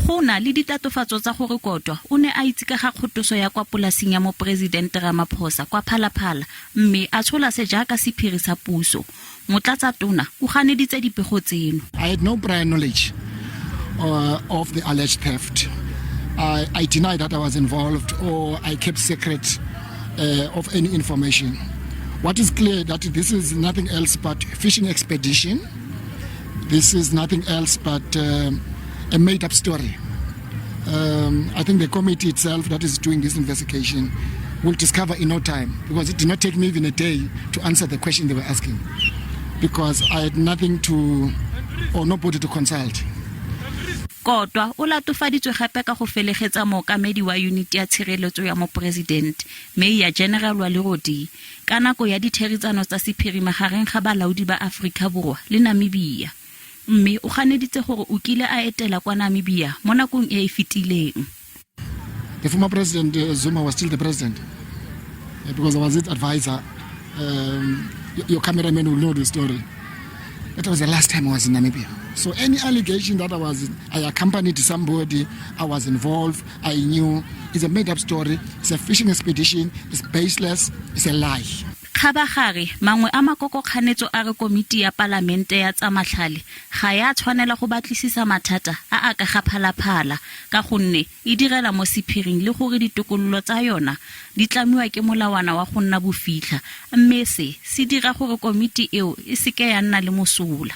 Go na le ditatofatso tsa gore Kodwa o ne a itse ka ga kgotoso ya kwa polasing ya Moporesidente Ramaphosa kwa Phalaphala mme a tshola se jaaka sephiri sa puso. Motlatsatona o ganeditse dipego tseno. I had no prior knowledge of the alleged theft. I, I deny that I was involved or I kept secret of any information. What is clear that this is nothing else but fishing expedition. This is nothing else but a made-up story. I think the committee itself that is doing this investigation will discover in no time, because it did not take me even a day to answer the question they were asking, because I had nothing to or nobody to consult. Kodwa o latofaditswe gape ka go felegetsa mookamedi wa yuniti ya tshireletso ya moporesidente, Major General Wally Rhoodie, ka nako ya ditherisano tsa sephiri magareng ga balaodi ba Aforika Borwa le Namibia. Mme o ganeditse gore o kile a etela kwa Namibia mo nakong e e fetileng. The former president Zuma was still the president because I was his advisor. Your cameraman will know the story. That was the last time I was in Namibia. So any allegation that I accompanied somebody, I was involved, I knew, is a made-up story. It's a fishing expedition. It's baseless. It's a lie. Kgabagare, mangwe a makoko kganetso a re komiti ya palamente ya tsa matlhale ga ya tshwanela go batlisisa mathata a a ka ga Phalaphala ka gonne e direla mo sephiring le gore ditokololo tsa yona di tlamiwa ke molawana wa go nna bofitlha, mme se se dira gore komiti eo e seke ya nna le mosola.